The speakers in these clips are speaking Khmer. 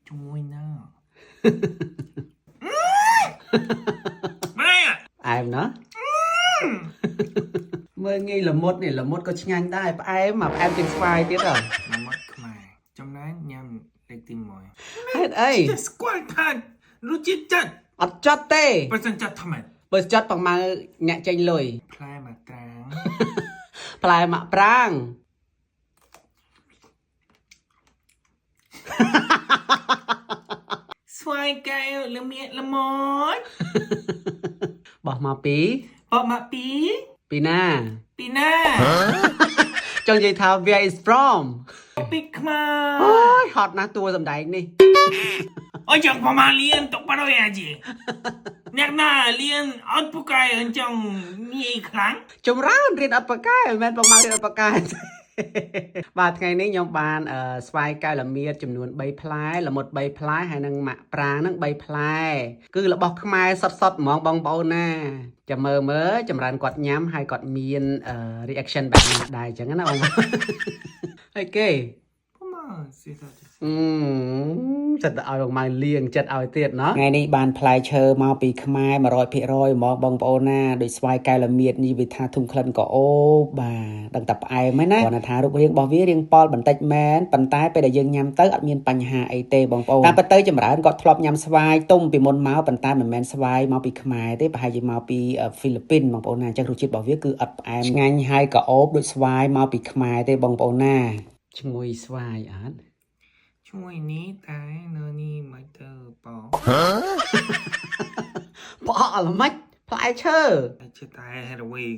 ជួយណាម៉ែ ផ្អែមណាមើលងាយល្មុតនេះល្មុតក៏ឆ្ងាញ់ដែរផ្អែមមកផ្អែមជាងស្វាយទៀតហ៎ ល្មុតខ្មែរចំណែកញ៉ាំលេខទី1 ហេតុអី ចេះស្គាល់ថារសជាតិចាត់ អត់ចត់ទេ បើសិនចាត់ថ្មី បើចត់ប្រមាណអ្នកចេញលុយ ផ្លែមកត្រាង ផ្លែមាក់ប្រាង ស្វាយកែវល្មៀតល្មត បោះមកពី បកមកពី ពីណា ពីណា ចង់និយាយថា where is from? ពីខ្មែរ អូយហត់ណាស់តួសំដែងនេះ អូយចង់ប្រមាលៀនទុកបាត់ហើយអាជីអ្នកណាលៀនអត់ពូកែអញ្ចឹងងាយខ្លាំង ចម្រើនរៀនអត់ប្រកែមិនមែនប្រមាណរៀនអត់ប្រកែ បាទថ្ងៃនេះខ្ញុំបានស្វាយកែវល្មៀតចំនួន3ផ្លែល្មុត3ផ្លែហើយនិងម៉ាក់ប្រាងនឹង3ផ្លែគឺរបស់ខ្មែរសុតៗហ្មងបងប្អូនណាចាំមើលមើលចម្រើនគាត់ញ៉ាំហើយគាត់មានreaction បែបណាដែរអញ្ចឹងណាបងប្អូនហើយគេ ប្រមាស៊ីតា អឺចិត្តទៅឲ្យបងម៉ៅលៀងចិត្តឲ្យទៀតណោះ ថ្ងៃនេះបានផ្លែឈើមកពីខ្មែរ100%ហ្មងបងប្អូនណាដូចស្វាយកែវល្មៀតនេះវាថាធុំក្លិនក៏អូបបាទដឹងតែផ្អែមហ្នឹងណាគ្រាន់តែថារូបរាងរបស់វារាងប៉ល់បន្តិចមែនប៉ុន្តែពេលដែលយើងញ៉ាំទៅអត់មានបញ្ហាអីទេបងប្អូនតាមពិតទៅចម្រើនគាត់ធ្លាប់ញ៉ាំស្វាយទុំពីមុនមកប៉ុន្តែមិនមែនស្វាយមកពីខ្មែរទេប្រហែលជាមកពីហ្វីលីពីនបងប្អូនណាអញ្ចឹងរសជាតិរបស់វាគឺអត់ផ្អែមឆ្ងាញ់ហើយក៏អូបដូចស្វាយមកពីខ្មែរទេបងប្អូនណា ឈ្ងុយស្វាយអត់ ជួយនេះតែនៅនេះមកទៅប ផ្អកល្មិចផ្លែឈើ តែជាតែ headway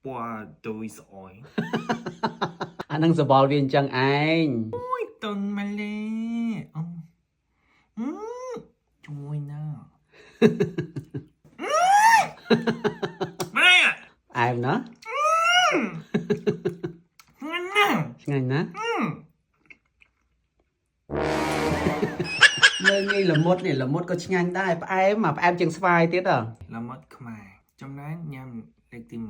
ពណ៌ដូចស្អុយ អានឹងសបល់វាអញ្ចឹងឯង អូយតុនម៉ាឡេអឺអឺជួយណាម៉ែ ផ្អែមណា ងាន់ណាស់ ឆ្ងាញ់ណាមើលងាយល្មុតនេះល្មុតក៏ឆ្ងាញ់ដែរផ្អែមមកផ្អែមជាងស្វាយទៀតហ៎ ល្មុតខ្មែរចំណែកញ៉ាំលេខទី1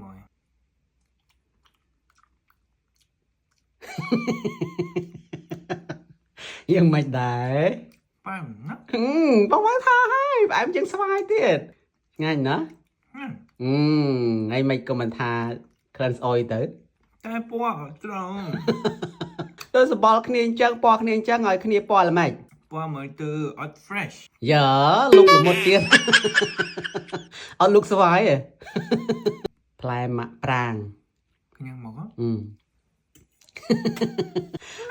យើងមិនដែរ ប៉ាំណា ហឹមបងមកថាហើយផ្អែមជាងស្វាយទៀតឆ្ងាញ់ណា ហឹម អឺថ្ងៃមិនក៏មិនថាក្លិនស្អុយទៅ តែពណ៌ត្រង់ ទៅសបល់គ្នាអញ្ចឹងពណ៌គ្នាអញ្ចឹងឲ្យគ្នាពណ៌ល្មិច ពណ៌មើលទៅអត់ fresh យ៉ាលុកល្មុតទៀត អត់លុកស្វាយទេ ផ្លែមាក់ប្រាង ញ៉ាំមក អឺ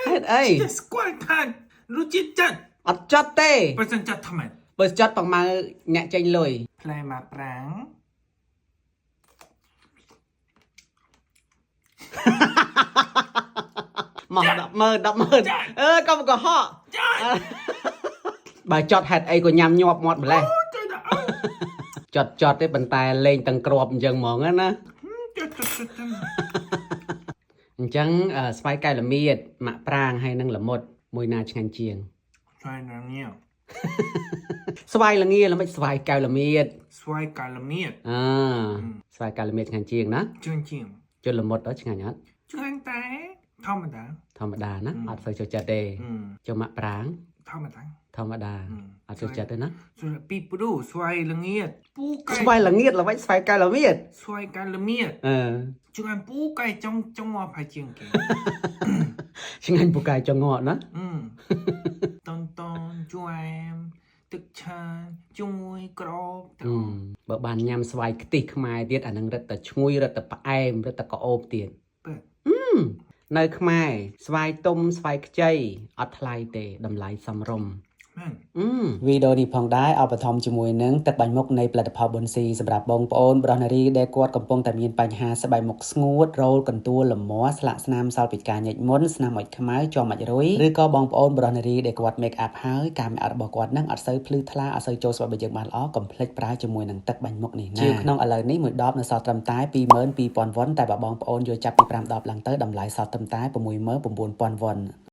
ហេតុអី ចេះស្គាល់ថារសជាតិចាត់ អត់ចត់ទេ បើសិនចាត់ថ្មី បើចត់ប្រមាណអ្នកចេញលុយ ផ្លែមកប្រាង មក100000 100000អឺកុំកុហក ចាត់ បើចត់ហេតុអីក៏ញ៉ាំញាប់មាត់ម្លេះ ចាត់ ចត់ចត់ទេប៉ុន្តែលេងទាំងក្របអញ្ចឹងហ្មងណា ចាត់ចាត់ចាត់ អញ្ចឹងស្វាយកែវល្មៀតម៉ាក់ប្រាងហើយនិងល្មុតមួយណាឆ្ងាញ់ជាង ស្វាយណាញៀវ ស្វាយល្ងាល្មិចស្វាយកែវល្មៀត ស្វាយកែវល្មៀត អឺស្វាយកែវល្មៀតឆ្ងាញ់ជាងណា ជឿនជាង ជន់ល្មុតដល់ឆ្ងាញ់អត់ ជឿនតែធម្មតា ធម្មតាណាអត់សូវចូលចិត្តទេចូលម៉ាក់ប្រាង ធម្មតា ធម្មតាអត់ចូលចិត្តទេណា ពីព្រោះស្វាយល្ងាតពូកែ ស្វាយល្ងៀតល្មិចស្វាយកែវល្មៀត ស្វាយកែវល្មៀត អឺ ជឿនពូកែចង់ចង់មកផាជាងគេ ឆ្ងាញ់ពូកែចងក់ណា អឺតនតនជួអែមទឹកឆាជួយក្រប អឺបើបានញ៉ាំស្វាយខ្ទិះខ្មែរទៀតអានឹងរឹតតែឈ្ងុយរឹតតែផ្អែមរឹតតែក្អូបទៀត ពិត នៅខ្មែរស្វាយទុំស្វាយខ្ចីអត់ថ្លៃទេតម្លៃសមរម្យ មែន អឺ វីដេអូនេះផងដែរឧបត្ថម្ភជាមួយនឹងទឹកបាញ់មុខនៃផលិតផលប៊ុនស៊ីសម្រាប់បងប្អូនប្រុសនារីដែលគាត់កំពុងតែមានបញ្ហាស្បែកមុខស្ងួតរោលកន្ទួលលមាស់ស្លាកស្នាមសល់ពីការញិចមុនស្នាមអុចខ្មៅជាប់មាច់រុយឬក៏បងប្អូនប្រុសនារីដែលគាត់ make up ហើយការ make up របស់គាត់នឹងអត់សូវភ្លឺថ្លាអត់សូវចូលស្បែករបស់យើងបានល្អកុំភ្លេចប្រើជាមួយនឹងទឹកបាញ់មុខនេះណាជាក្នុងឥឡូវនេះមួយដបនៅសល់ត្រឹមតែ22,000វ៉ុនតែបើបងប្អូនយកចាប់ពី5ដបឡើងទៅតម្លៃសល់ត្រឹមតែ69,000វ៉ុន។